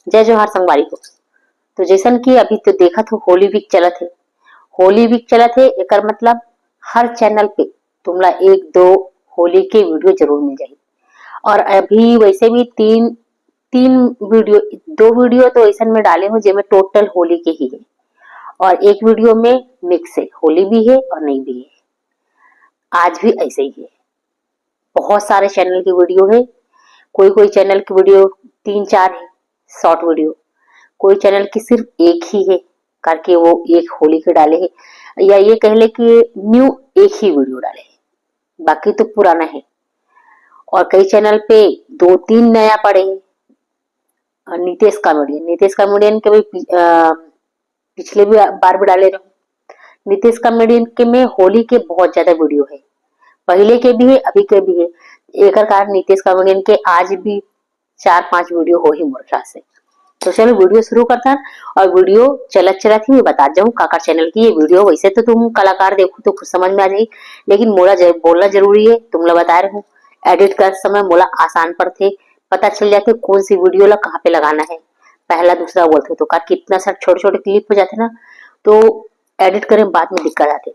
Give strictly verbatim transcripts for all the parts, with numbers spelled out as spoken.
जय जोहार संगवारी हो। तो जैसन कि अभी तो देखत हो, होली वीक चलत हे। होली वीक चलत हे, एकर मतलब हर चैनल पे तुमला एक दो होली के वीडियो जरूर मिल जाही। और अभी वैसे भी तीन, तीन वीडियो, दो वीडियो तो ऐसन में डाले हो जेमे टोटल होली के ही है, और एक वीडियो में मिक्स है, होली भी है और नहीं भी है। आज भी ऐसे ही है। बहुत सारे चैनल की वीडियो है, कोई कोई चैनल की वीडियो तीन चार है शॉर्ट वीडियो, कोई चैनल की सिर्फ एक ही है करके वो एक होली के डाले है, या ये कह ले कि न्यू एक ही वीडियो डाले है, बाकी तो पुराना है। और कई चैनल पे दो तीन नया पड़े हैं। और नितेश कॉमेडियन, नितेश कॉमेडियन के भी पि-, अ, पिछले भी बार भी डाले रहे। नितेश कॉमेडियन के में होली के बहुत ज्यादा वीडियो है, पहले के भी है, अभी के भी है। एकर कारण नितेश कॉमेडियन के आज भी चार पांच वीडियो हो ही मोर ख्याल से। तो चलो वीडियो शुरू करथन, और वीडियो चलत चलत ही मैं बता जाऊँ काकर चैनल की ये वीडियो। वैसे तो तुम कलाकार देखो तो खुद समझ में आ जाही, लेकिन मोला जर-, बोलना जरूरी है, तुमला बता रहे हूँ। एडिट कर समय मोला आसान पड़थे, पता चल जाथे कौन सी वीडियो ला कहाँ पे लगाना है, पहला दूसरा बोलथे तो, काबर कि इतना सारा छोटे छोटे क्लिप हो जाथे ना, तो एडिट करे में बाद में दिक्कत आथे।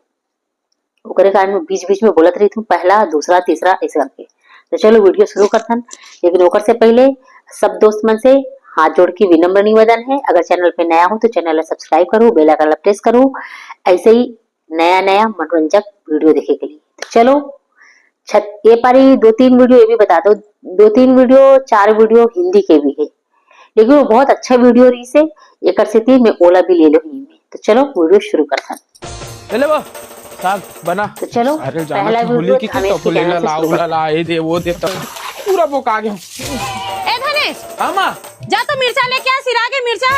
ओकरे कारण मैं बीच बीच में बोलत रहिथूँ, पहला, दूसरा, तीसरा, ऐसे करके। तो चलो वीडियो शुरू करथन, लेकिन ओकर से पहले सब दोस्त मन से हाथ जोड़ के विनम्र निवेदन है, अगर चैनल पे नया हो तो चैनल ला सब्सक्राइब करो, बेल आइकन ला प्रेस करो, ऐसे ही नया नया मनोरंजक वीडियो देखे के लिए। तो चलो, छत-, ये पारी दो तीन वीडियो ये भी बता दो, दो तीन वीडियो, चार वीडियो हिंदी के भी है, लेकिन वो बहुत अच्छा वीडियो रहिस हे, एकर सेती मैं ओला भी ले लो ही में। तो चलो वीडियो शुरू करथन। ले ले वो, साग बना। तो चलो, अरे जाना पहला तो होली वीडियो की, की थानेश तो के बोले चैनल ला, से ला, शुरू ला, ला, ये दे, वो दे, तो पूरा बोका गया। ए धनेश, हाँ माँ। जा तो मिर्चा लेके आ, सिरा के मिर्चा।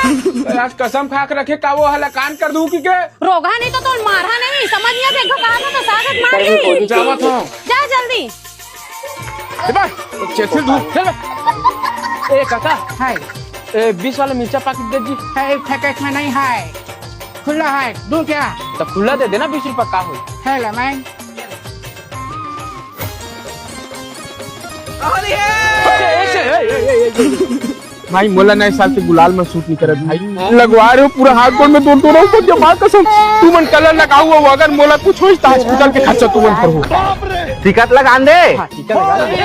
तो आज कसम खा के रखे का वो हलाकान कर दूं कि के? रोगहा नहीं तो तोर मारहा नहीं, समझ गया, देखो कहा था तो सागत मार करबो गई। होली के जावत हूँ। जा जल्दी। ए बा, चेथिल दूं, चल बा। ए काका, हाय। ए, बीस वाला मिर्चा पैकेट दे जी। है, पैकेट में नहीं है, खुला है, दूं क्या? तो खुला दे देना, बीस रुपया का हो। है ले मैं। भाई, मोला नए साल के गुलाल में सूट नहीं करत भाई। लगवा रहे हो पूरा हाथ गोड़ में, दो दो रहो तो माँ कसम। तू मन कलर लगाऊ हो, अगर मोला कुछ होइस तो हॉस्पिटल के खर्चा तू मन पर हो। टिकट लगा दे। हाँ, टीका लगा दे।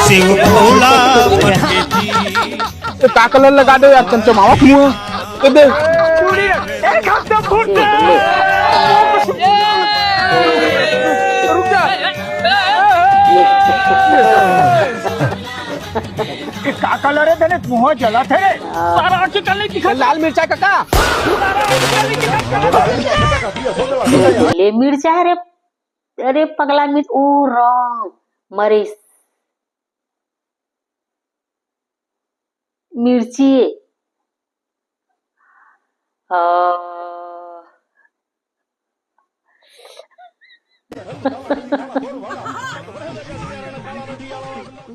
शिव भोला पंडित जी। तो का कलर लगा दे यार, चमचमावा मुंह। तो दे। एक हफ्ता फूट दे। रुक जा। ये का कलर है तेरे मुंह जला थे? सारा आंखें कल नहीं दिखा। लाल मिर्चा काका। ले मिर्चा है रे, अरे पगला मिर्च, ओ राम, मरिस। मिर्ची। आ,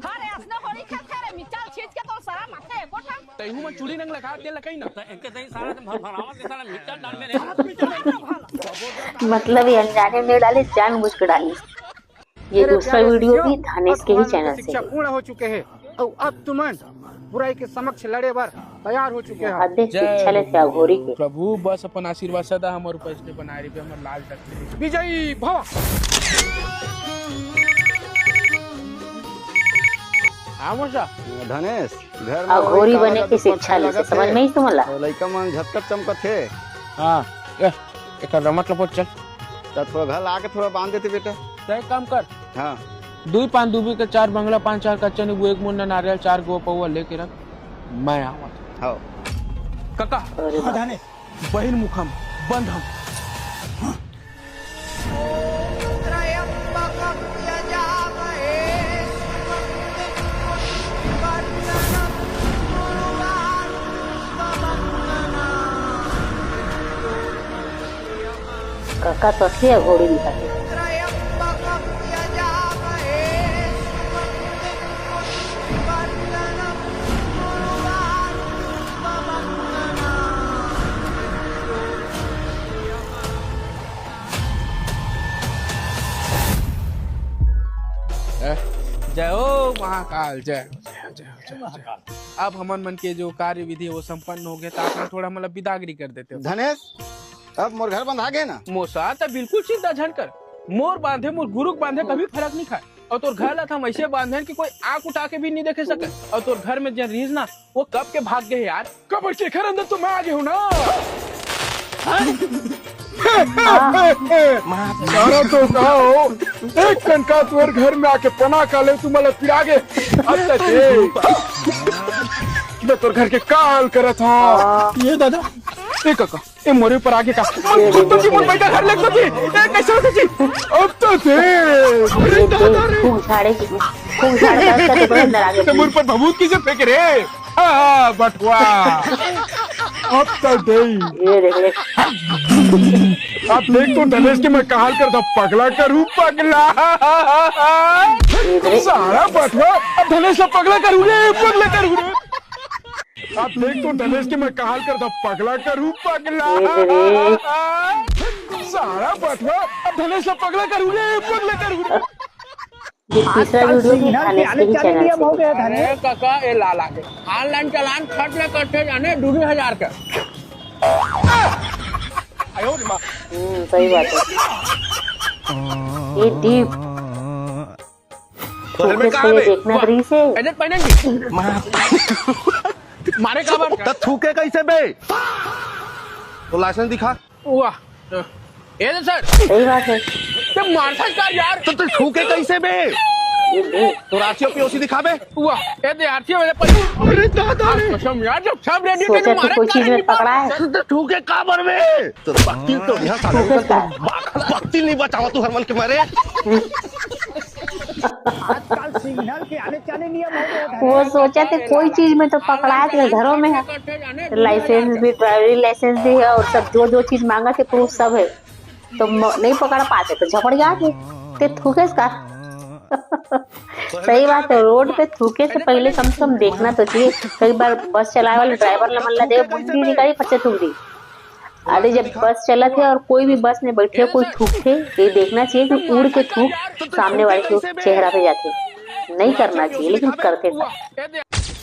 अरे, असना होली खेलथे रे, मिर्चा छींच के तो सारा माथे एको ठन। तैहू मन चूड़ी नंग लगा दे लकई ना। तो इनके सही सारा तो भर भरावा के सारा मिर्चा डाल में रे। मतलब ये अनजाने में डाले, जानबूझ के डाली। ये दूसरा वीडियो भी धानेश के ही चैनल से शिक्षा है। पूर्ण हो चुके हैं और अब तुमन बुराई के समक्ष लड़े बर तैयार हो चुके हैं। अदे शिक्षा ले से अघोरी के। प्रभु, बस अपन आशीर्वाद सदा हमर ऊपर इसने बनाए रहिबे, हमर लाल तक। विजयी भव। हाँ मौसा। धनेश, घर में अघोरी बने के शिक्षा ले से, समझ में ही तुमला? लइका मन झटकत चमकत हे। हाँ, ए, एकर रमत लपोत चल। त थोड़ा घर ला के थोड़ा बांध देते बेटा। त एक काम कर। हाँ। दुई पान दुबी के, चार बंगला पान, चार कच्चा नींबू, एक मुन्ना नारियल, चार गो पौवा लेके रख, मैं आवत। हाँ। काका। अरे बाप। बहिर्मुखम बंधम। काका तो असली अघोरी दिखत हे। जय हो महाकाल, जय हो, जय हो, जय हो, जय हो, जय हो। अब हमन मन के जो कार्य विधि हे, वो संपन्न हो गया, तो आप मन थोड़ा मतलब बिदागरी कर देते हो। धनेश, अब मोर घर बंधा गे ना? मोसा, त बिल्कुल चिंता झन कर। मोर बांधे, मोर गुरु के बांधे कभी फरक नहीं खाय। और तोर घर ला त हम ऐसे बांधे कि कोई आंख उठा के भी नहीं देखे सके। और तोर घर में जन रहीस ना, वो कब के भाग गए यार। कबर के घर अंदर तो मैं आ गया हूँ ना। सारा तो का हो, एक कन का तोर घर में आके पना का ले, तू मला पिरा गे। अब तक ए, मैं तोर घर के का हाल करत हूँ। ये दादा, ए काका, ए मोरे ऊपर आगे का। अब तो जी मोर बेटा घर लग तो जी। ए कैसे होते जी? अब तो दे। ये देख, खूब झाड़े की, खूब झाड़े का उसका टुकड़ा अंदर आगे। तो मोर पर भभूत किसे फेंक रे? हाँ, बटुआ। अब तो दे। ये देख, देख। अब देख तो धनेश के मैं का हाल करता, पगला करूँ, पगला। ये देख। सारा बटुआ, अब धनेश ला पगला करूँ रे, पगला करूँ रे। अब देख तो धनेश के मैं का हाल करता, पगला करूँ, पगला। ये देख। सारा बटुआ, अब धनेश ला पगला करूँ रे, पगला करूँ रे। ये तीसरा वीडियो भी सिग्नल के धनेश के ही चैनल से। अरे काका, ए लाला के ऑनलाइन चालान खट ले कटे जाने दू हजार के। हम्म, सही बात है। ये डीप। तो घर में कहाँ बे? देखना वाह। रही से। एजेंट फाइनेंस जी। मारे का बात? तो थूके कैसे बे? तो लाइसेंस दिखा। वाह। ए दे सर। सही बात है। ते मारता कर यार। तो तू थूके कैसे बे? ये दे। तो आरसीओ पीओसी दिखा बे। वाह। ए दे आरसीओ वाले पर। अरे दादा रे। कसम यार, जब सब रेडी सोचा तो मारे कोई चीज में पकड़ा है। तो थूके का बर बे? तो बत्ती तो यहाँ साला। थूके का? बत्ती नहीं बचावा तू हर मन के मारे। आजकल सिग्नल के आने जाने नियम हो गए हैं। वो सोचा थे कोई चीज में तो पकड़ा थे, घरों में है, लाइसेंस भी, ड्राइवरी लाइसेंस भी है और सब जो जो चीज मांगा थे प्रूफ सब है, तो म-, नहीं पकड़ पाते तो झपड़ जाते। ते थूके का? सही बात है, रोड पे थूके से पहले कम से कम देखना तो चाहिए। कई बार बस चलाए वाले ड्राइवर ला मन ला दे, बुंदी निकाली, पच्चे थूक दी। अरे जब बस चलत हे और कोई भी बस में बैठे कोई थूकथे, ये देखना चाहिए कि उड़ के थूक सामने वाले के चेहरा पे जाथे। नहीं करना चाहिए, लेकिन करथे सब।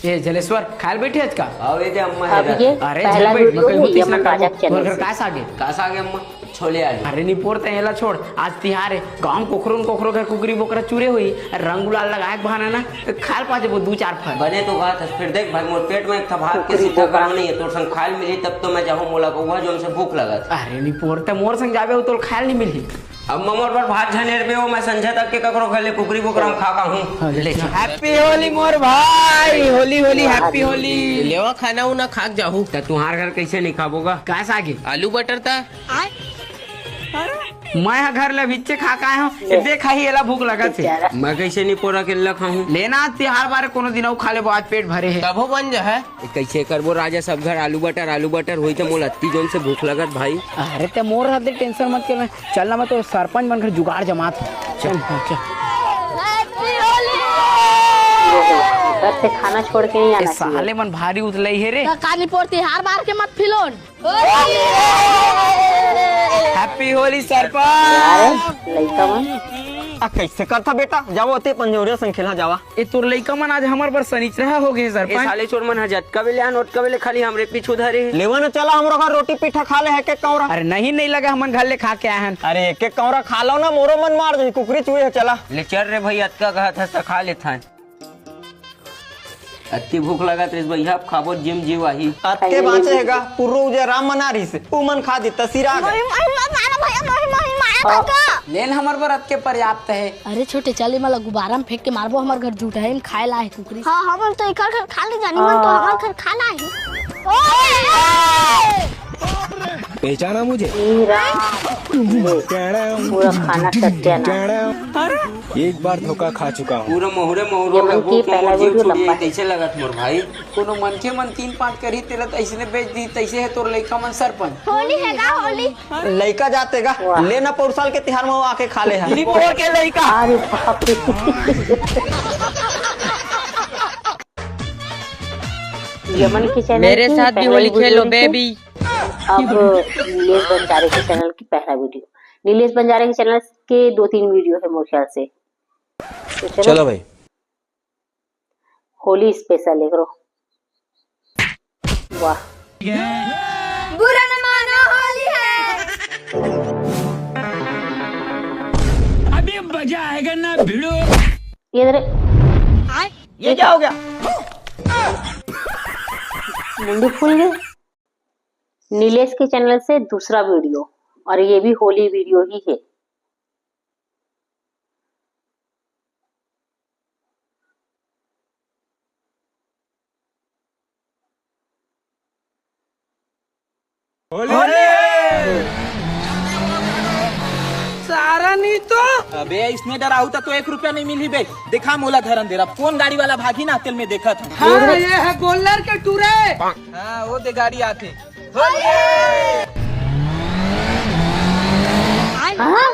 ए जलेश्वर, खाए ल बैठे आज का? आओ, ये दे अम्मा अब है। ये अरे पहला झन बैठ, मैं वीडियो कहीं है होतीस ना यमन राजा करबो। के चैनल तोर घर से। का सागे? का सागे अम्मा? छोले आलू। अरे निपोर, ते एला छोड़, आज तिहार है, गांव कोखरो न कोखरो घर कुकरी बोकरा चुरे होही, रंग गुलाल लगाए के बहाना ना, खाए ल पा जबो दू चार फर। बने तो बात है, फिर देख भाई, मोर पेट में एक था भात के कुकरी सीधा बोकरा। करना नहीं है, तोर संग खाए ल मिली तब तो मैं जाहूं, मोला कहुआ जो हमसे भूख लगत। अरे निपोर, ते मोर संग जाबे, वो तोर खाए ल नहीं मिली। अब ममोर पर भात झनेर बे, वो मैं संझा तक के ककरो घर ले कुकरी बोकरा में खा का हूं। हाँ, ले चल। हैप्पी होली मोर भाई, होली होली, हैप्पी होली। लेवा खाना उना खा के जाहू। त तुहार घर कैसे नहीं खाबोगा? का सागे? आलू बटर था। मैं ह घर ले भिच्चे खा के आए हूँ। ए, देख ही एला भूख लगत हे। बेचारा। मैं कैसे निपोरा के ला खाहूँ? लेना तिहार बारे कोनो दिन अउ खा लेबो, आज पेट भरे हे। तभो बन जा है। ए, कैसे करबो राजा, सब घर आलू बटर, आलू बटर होई त मोला अत्ती जोन से भूख लगत भाई। अरे ते मोर रहते टेंशन मत कर, चल ना मैं तो सरपंच बन घर जुगाड़ जमात हूँ। चल, हाँ, चल। घर से खाना छोड़ के नहीं ए, आना चाहिए। साले मन भारी उतलई हे रे। त काली पोर तिहार बार के मत फिलोन। हैप्पी होली सरपंच। अरे, लइका मन। आ, कैसे करथा बेटा? जावा ते पंजोरिया संग खेला जावा। ए, तोर लइका मन आज हमर बर सनिचरहा हो गए सरपंच। ए, साले चोर मन ह जतका बेले आन, ओतका बेले खाली हमरे पीछू धरे हे। लेवा न चला, हमरो घर रोटी पीठा खा ले, एक एक कौरा। अरे नहीं, नहीं लगा, हमन घर ले खा के आए हन। अरे, एक एक कौरा खा लो ना, मोरो मन मार दही, कुकरी चुरे हे, चला। ले चल रे भाई, अतका कहत हस त खा लेथन। अत्ती भूख लगत रहिस भैया, अब खाबो जिम जीव आही। अत्ते बाँचे हे गा, पुर्रो उजे राम मना रहिस, उ मन खा दी, त सिरा गे। माई, माई, माई, मारा भैया, माई, माई, मारा हाँ। काका। लेन हमर बर अतके पर्याप्त हे। अरे छोटे, चल, एमन ला गुब्बारा में फेंक के मारबो, हमर घर जुट हे, एम खाए ला हे कुकरी। हाँ, हमन तो एकर घर खा ले जानी, मन तो हाँ। हमर घर खाना हे। ओए, ओए। पहचाना मुझे? ई राम। पूरा खाना सत्यानाश। एक बार धोखा खा चुका हूँ। पूरा महुरे महुरे यमन लगो की के पहला मोर जीव वीडियो छूट लंबा जाए। कैसे लगत मोर भाई? कोनो मनखे मन तीन पाँच करही तेला त अइसने बेच दी, तइसे हे तोर लइका मन सरपंच। होली हे गा, होली। लइका जाते गा, वाह। लेना पौर साल के तिहार में वो आके खा ले हा। लिपोर के लइका। अरे बाप रे। यमन के चैनल मेरे की साथ भी पहला होली वीडियो खेलो, रही थी। बेबी। अब नीलेश बंजारे के चैनल की पहला वीडियो। नीलेश बंजारे के चैनल के दो तीन वीडियो है मोर ख्याल से। तो चलो चलो भाई। होली स्पेशल एक रो। वाह। बुरा न मानो, होली है। अभी मजा आएगा ना भिड़ो। ये इधर। ये क्या हो गया? मुंडी फूल गई। नीलेश के चैनल से दूसरा वीडियो, और ये भी होली वीडियो ही है। होली है। सारा नहीं तो। अबे इसने डराऊ था तो एक रुपया नहीं मिली बे। देखा मोला धरन दे रहा, कौन गाड़ी वाला भागी ना तेल में देखा था। हाँ, ये है गोल्लर के टूरे। हाँ, वो दे गाड़ी आते। होली है। हाँ?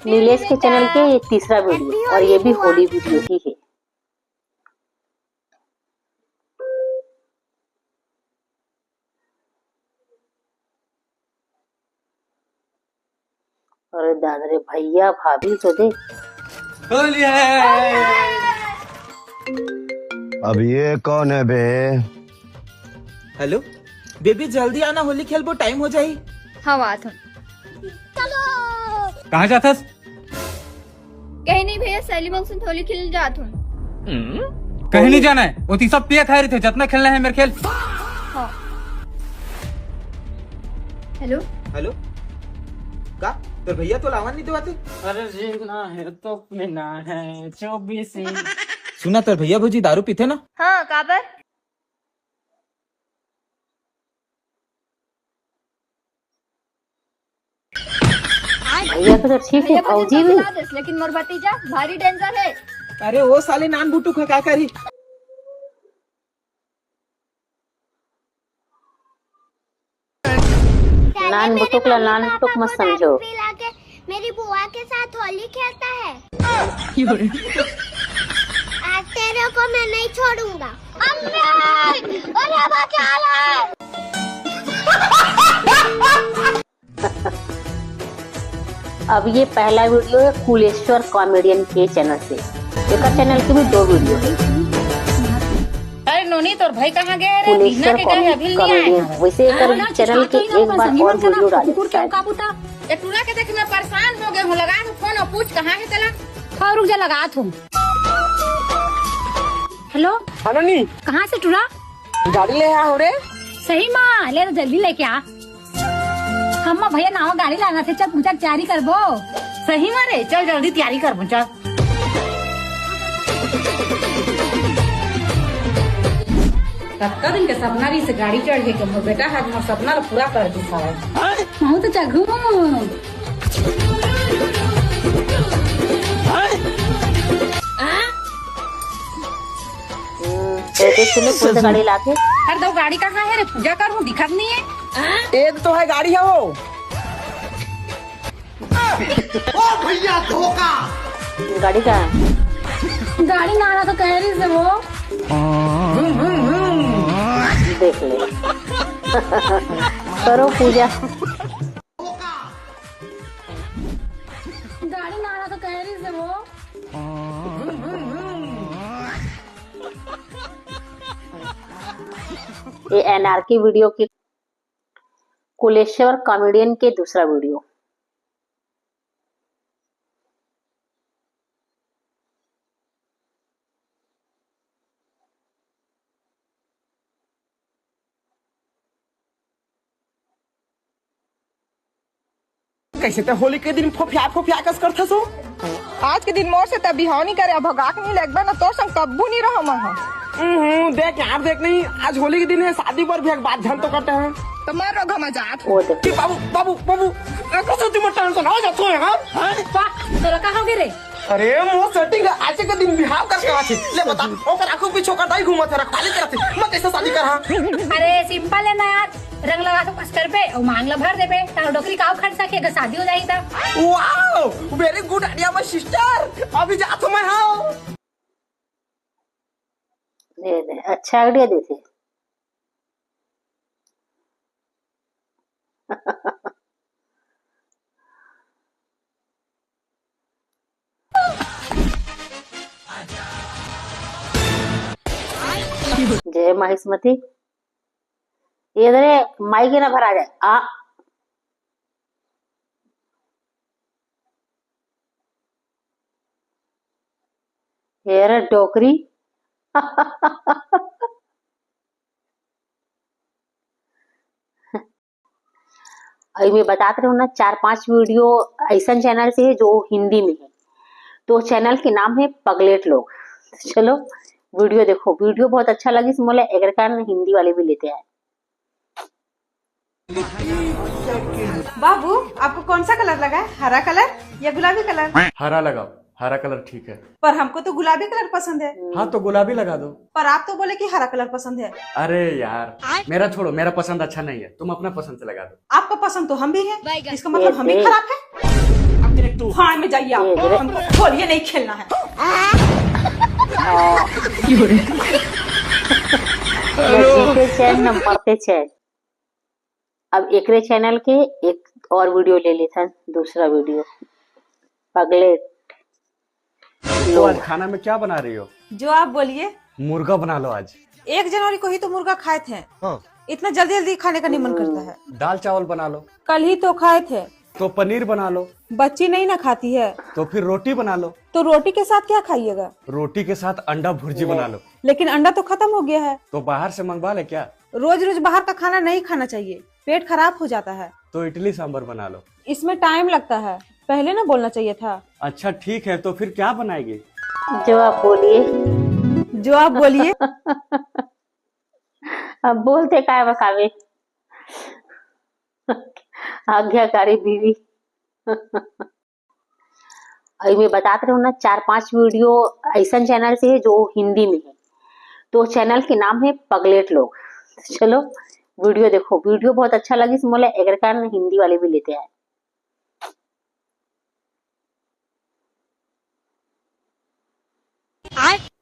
नीलेश के चैनल के ये तीसरा वीडियो, और ये भी होली वीडियो ही है। अरे दादा रे, भैया भाभी तो दे। होली है। अब ये कौन है बे? हेलो बेबी, जल्दी आना, होली खेलबो, टाइम हो जाही। हाँ, आत हूँ। कहाँ जाथस? कहीं नहीं भैया, सहेली मन संग होली खेल जात हूँ। कहीं नहीं जाना है, वो तो सब पिया खाए रहिथे, जितना खेलना है मेरे खेल। हाँ। हेलो। हेलो, का तोर भैया तो लावन नहीं देवाथे? अरे जीना है तो पीना है, चौबीस ही। सुना, तोर भैया भौजी दारू पीथे ना? हाँ, काबर? भैया को तो ठीक है, भैया को भौजी भी। लेकिन मोर भतीजा भारी डेंजर है। अरे वो साले नान बुटुक है, का करी? नान बुटुक ला नान बुटुक मत समझो। मेरी बुआ के साथ होली खेलता है। आज तेरे को मैं नहीं छोड़ूंगा। अम्मी, अरे बचा ले। अब ये पहला वीडियो है कुलेश्वर कॉमेडियन के चैनल से। एक चैनल के भी दो वीडियो है। अरे नोनी, तोर भाई कहाँ गए रे? कुलेश्वर कॉमेडियन। वैसे एक चैनल के एक बार और वीडियो डाले। कुकुर के काबू था। ये टूरा के देख मैं परेशान हो गए हूँ। लगा दो फोन और पूछ कहाँ है तेला। हाँ, रुक जा, लगात हूँ। हेलो। हाँ नोनी। कहाँ से टूरा? गाड़ी ले आ हो रे। सही माँ, ले तो जल्दी लेके आ। हम भैया नावा गाड़ी लाना थे, चल पूजा के तैयारी करबो। सही माँ रे, चल जल्दी तैयारी करबो, चल। कतका दिन के सपना रहिस गाड़ी चढ़े के, मोर बेटा ह मोर सपना ल पूरा कर दिस हवय। महूँ तो चघू। हम्म, तो देख सुने, कौन सा गाड़ी लाके? हर दो गाड़ी कहाँ है रे? पूजा करूँ, दिखत नहीं है। ए तो है गाड़ी है वो। ओ भैया धोखा। गाड़ी का है? गाड़ी ना आना तो कह रही से वो। देख ले। करो पूजा। गाड़ी ना आना तो कह रही से वो। ये एनआरके वीडियो के कुलेश्वर कॉमेडियन के दूसरा वीडियो। कैसे ते होली के दिन फोफिया फोफिया कस करथस हो? आज के दिन मोर से त बिहाव नहीं करे, अब भगाक नहीं लगबे ना, तोर संग कब्बू नहीं रहो मैं ह। हम्म, देख यार, देख नहीं, आज होली के दिन है, शादी पर भी एक बात ध्यान तो करते हैं। तो मैं रोग हम जात हूँ। कि बाबू, बाबू, बाबू, एको सती मत टेंशन हो जात हो यार। वाह, तोरा का हो गे रे? अरे, मोर सेटिंग है, आज के दिन बिहाव करके आथे। ले बता, ओकर आंखों पीछे ओकर दाई घूमत है, रखवाली करत है। मैं कैसे शादी करहा? अरे, सिंपल है ना यार, रंग लगा के पस्तर पे, और मांग ला भर देबे, तार डोकरी काव खर्चा के, अगर शादी हो जाही त। Wow, very good idea, my sister। अभी जात हूँ मैं, हाँ। दे दे, अच्छा आइडिया देथे। जय माँ हिसमती। ये धरे, माई के ना भरा जाए। आ। ये रे डोकरी। अभी मैं बतात रही हूँ ना, चार पांच वीडियो ऐसा चैनल से है जो हिंदी में है, तो चैनल के नाम है पगलेट लोग। चलो वीडियो देखो, वीडियो बहुत अच्छा लगी, मोला एकर कारण हिंदी वाले भी लेते हैं। बाबू, आपको कौन सा कलर लगा है, हरा कलर या गुलाबी कलर? हरा लगाओ, हरा कलर ठीक है। पर हमको तो गुलाबी कलर पसंद है। हाँ, तो गुलाबी लगा दो। पर आप तो बोले कि हरा कलर पसंद है। अरे यार, मेरा छोड़ो, मेरा पसंद अच्छा नहीं है, तुम अपना पसंद से लगा दो। आपका पसंद तो हम भी है, इसका मतलब हम भी खराब है। अब direct तू भाड़ में जाइए, आप हमको खोलिए, नहीं खेलना है। न जीते चैन न मरते चैन। अब एकरे चैनल के एक और वीडियो ले लेथन, दूसरा वीडियो। पगलेट तो आज खाना में क्या बना रही हो? जो आप बोलिए। मुर्गा बना लो आज। एक जनवरी को ही तो मुर्गा खाए थे। हाँ। इतना जल्दी जल्दी खाने का नहीं मन करता है। दाल चावल बना लो। कल ही तो खाए थे। तो पनीर बना लो। बच्ची नहीं ना खाती है। तो फिर रोटी बना लो। तो रोटी के साथ क्या खाइएगा? रोटी के साथ अंडा भुर्जी बना लो। लेकिन अंडा तो खत्म हो गया है। तो बाहर से मंगवा ले क्या? रोज रोज बाहर का खाना नहीं खाना चाहिए, पेट खराब हो जाता है। तो इडली सांभर बना लो। इसमें टाइम लगता है, पहले ना बोलना चाहिए था। अच्छा ठीक है, तो फिर क्या बनाएगी? जो आप बोलिए। जो आप बोलिए। अब बोलते काय बकावे। आज्ञाकारी बीवी। अभी मैं बतात रही हूँ ना, चार पांच वीडियो ऐसा चैनल से है जो हिंदी में है, तो चैनल के नाम है पगलेट लोग। चलो वीडियो देखो, वीडियो बहुत अच्छा लगी, मोला एकर कारण हिंदी वाले भी लेते हैं।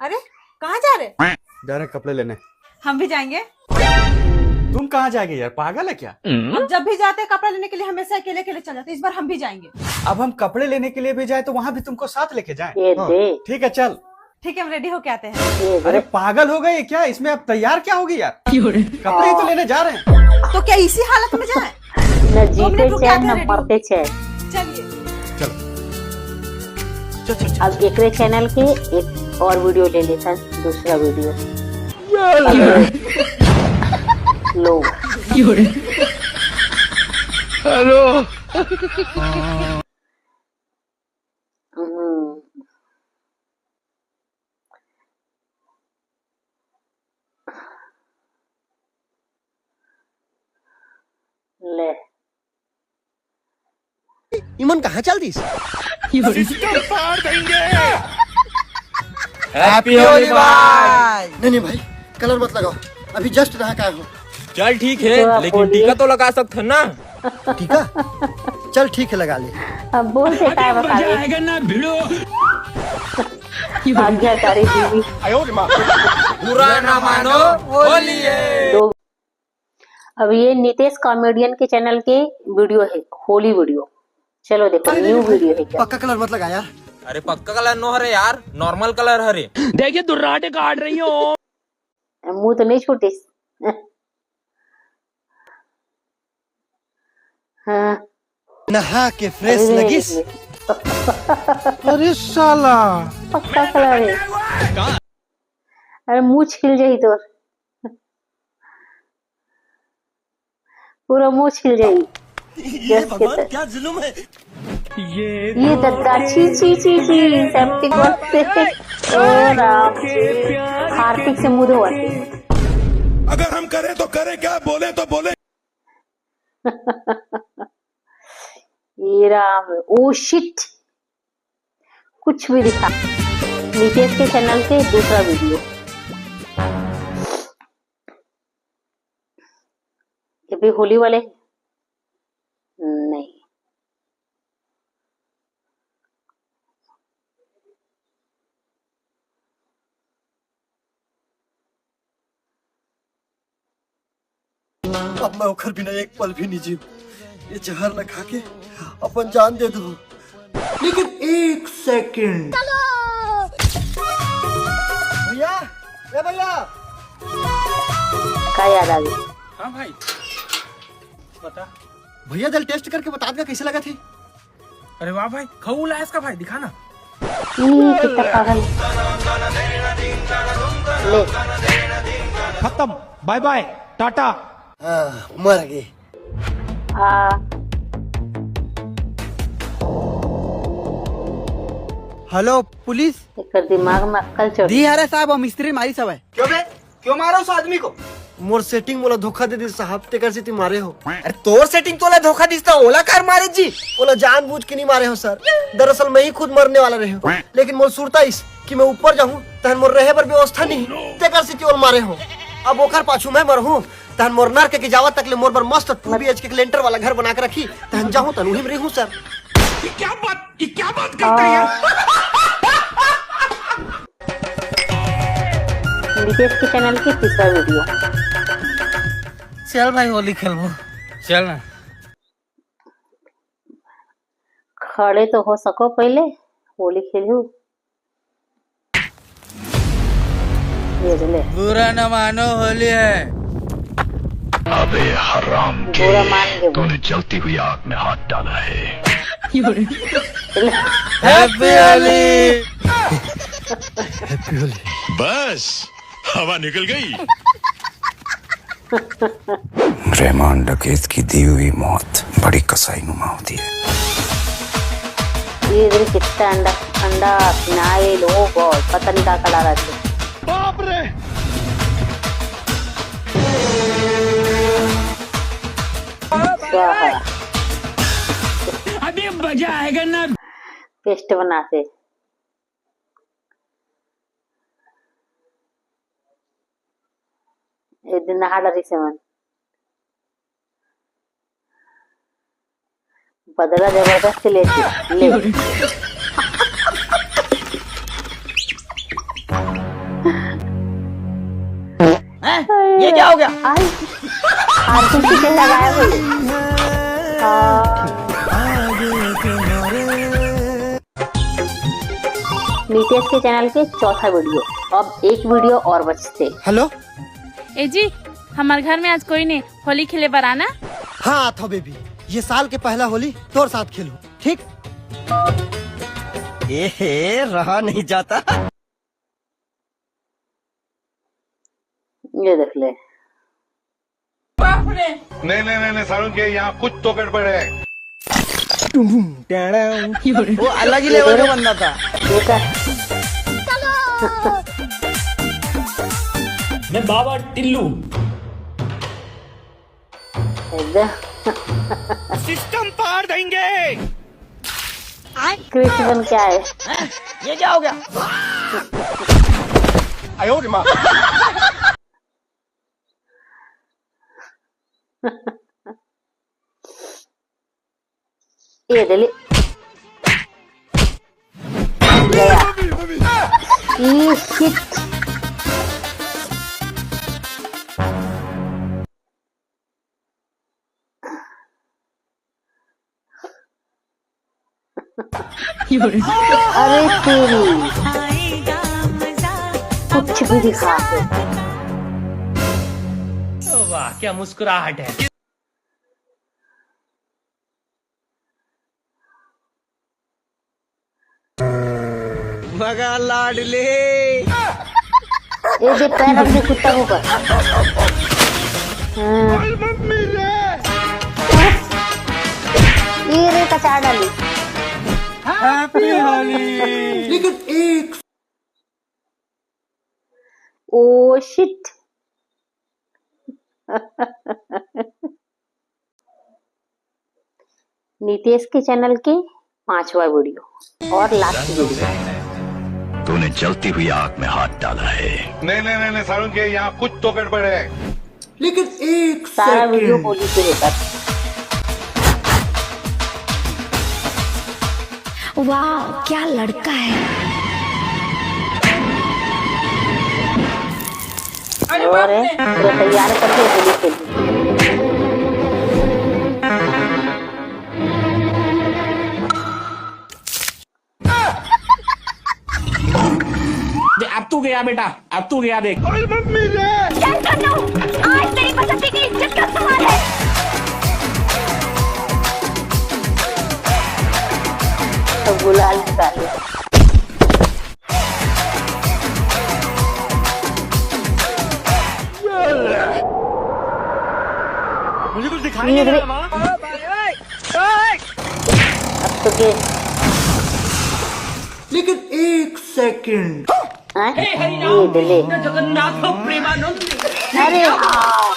अरे, कहाँ जा रहे? जा रहे हैं कपड़े लेने। हम भी जाएंगे। तुम कहाँ जाएंगे यार, पागल है क्या? अब जब भी जाते हैं कपड़ा लेने के लिए, हमेशा अकेले अकेले चल जाते हैं। इस बार हम भी जाएंगे। अब हम कपड़े लेने के लिए भी जाए तो वहाँ भी तुमको साथ लेके जाए? ये दे। ठीक है, चल। ठीक है, हम रेडी होके आते हैं। ये दे। अरे पागल हो गए क्या? इसमें अब तैयार क्या होगी यार? कपड़े ही तो लेने जा रहे हैं। तो क्या इसी हालत में जाए? न जीते चैन न मरते चैन। चलिए। चलो। चल, चल, चल। अब एकरे चैनल के एक और वीडियो ले लेता है, दूसरा वीडियो। लोग। हेलो। हम्म। ले। इमन कहाँ चल दिस? हैप्पी होली भाई। नहीं नहीं भाई, कलर मत लगाओ, अभी जस्ट नहा के आया हूँ। चल ठीक है, लेकिन टीका तो लगा सकते हैं ना। टीका? चल ठीक है, लगा ले। अब बोलते काय बकावे। आएगा ना भिड़ो। आज्ञाकारी बीवी। बुरा ना मानो, होली है। दो। अब ये नितेश कॉमेडियन के चैनल के वीडियो है, होली वीडियो। चलो देखो न्यू वीडियो है क्या। पक्का कलर मत लगा यार। अरे पक्का कलर नो हरे यार, नॉर्मल कलर हरे। देखिए दुर्राटे काट रही हो। मुंह तो नहीं छूटिस। हाँ। नहा के फ्रेश लगिस। अरे साला। पक्का कलर है। अरे मुंह छिल जाई तोर। पूरा मुंह छिल जाई। ये भगवान क्या जुल्म है। ये दद्दा, छी छी छी छी, सेप्टिक वक्त से। ओ राम जी, हार्पिक से मुंह धोवा। अगर हम करें तो करें क्या, बोले तो बोले। ये राम, ओ शिट, कुछ भी दिखा। नितेश के चैनल से दूसरा वीडियो। ये भी होली वाले? नहीं। अब मैं ओखर बिना एक पल भी नहीं जीव। ये जहर ला खा के अपन जान दे दो। लेकिन एक सेकंड। भैया, ए भैया। का याद आ गई? हाँ भाई, बता। भैया, जल टेस्ट करके बता दे, कैसे लगा थी? अरे वाह भाई, खऊ लायस का भाई, दिखा ना। ई कितना पागल। ले। खत्म, बाय बाय, टाटा। हाँ, मर गए। हाँ। Hello police. एकर दिमाग में अक्कल चढ़ दी हरे साहब, हम स्त्री मारी सब है। क्यों बे? क्यों मारो उस आदमी को? मोर सेटिंग मोला धोखा दे दिस साहब, तेकर सेती मारे हो। अरे तोर सेटिंग तोला धोखा दिस त ओला कार मारे जी? ओला जानबूझ के नहीं मारे हो सर, दरअसल मैं ही खुद मरने वाला रहे हो, लेकिन मोर सुरता इस कि मैं ऊपर जाहूं तहन मोर रहे बर व्यवस्था नहीं, तेकर सेती ओला मारे हो। अब ओकर पाछू मैं मरहूं तहन मोर नरक के जावा तक ले मोर बर मस्त टू बीएचके के लेंटर वाला घर बना के रखी, तहन जाहूं तहन उही में रहूं सर। ये क्या बात, ये क्या बात करता है यार? नितेश के चैनल के तीसरा वीडियो। चल भाई, होली खेलबो। चल ना। खड़े तो हो सको पहले, होली खेलू। ये ले। बुरा न मानो, होली है। अबे हराम के, बुरा मान के बोल। तूने जलती हुई आग में हाथ डाला है। हैप्पी होली। हैप्पी होली। बस, हवा निकल गई। रहमान डकैत की दी हुई मौत बड़ी कसाई नुमा होती है। ये इधर कितना अंडा, अंडा, फिनाइल, ओ गॉड, पता नहीं क्या कला रहते। बाप रे। स्वाहा। अभी मजा आएगा ना। पेस्ट बनाते। ए दिन नहा डरी से मन। बदला जबरदस्त लेती, ले। हैं? ये क्या हो गया? आई, आरसीसी के लगाए हुए। हाँ। नितेश के चैनल के चौथा वीडियो। अब एक वीडियो और बचते। हेलो। ए जी, हमार घर में आज कोई नहीं, होली खेले बर आना। हाँ, आत हो बेबी, ये साल के पहला होली तोर साथ खेलू, ठीक? ए हे, रहा नहीं जाता। ये देख ले। नहीं, नहीं, नहीं, नहीं, सारुण के यहाँ कुछ तो गड़बड़ है। वो अलग ही लेवल का बंदा था। मैं बाबा टिल्लू। एकदम। सिस्टम पार देंगे। क्रिश बन के आए। ये क्या हो गया? आयो रे माँ। ये दे ले। गया। ये shit। अरे तेरी, कुछ भी दिखा दे। वाह, क्या मुस्कुराहट है। मगा लाडले। ए दे पैर रख दे कुत्ता के ऊपर। हाँ। ये रे कचार डाली। हैप्पी होली। लेकिन एक ओ शिट। नितेश के चैनल के पांचवा वीडियो और लास्ट वीडियो। तूने जलती हुई आग में हाथ डाला है। नहीं, नहीं, नहीं, नहीं, सारुण के यहाँ कुछ तो गड़बड़ है। लेकिन एक सारा वीडियो होली पे होता है। वाह, क्या लड़का है। अरे बाप रे। पूरा तैयार करके होली खेल। बेटा, अब तू गया देख। चल कन्नू, आज तेरी बसंती की इज्जत का सवाल है। तो गुलाल निकाल लो। मुझे कुछ दिखाई नहीं दे रहा माँ। अब तो के लेकिन एक सेकंड। हैं? ये दिले। जगन्नाथ प्रेमानंद। अरे हाँ।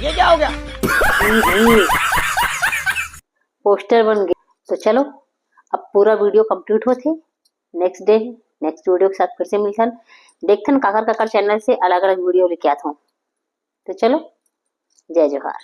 ये क्या हो गया? पोस्टर बन गए। तो चलो, अब पूरा वीडियो कंप्लीट होथे। नेक्स्ट डे नेक्स्ट वीडियो के साथ फिर से मिलथन। देखथन काकर काकर चैनल से अलग अलग वीडियो लेके आथों। तो चलो, जय जोहार।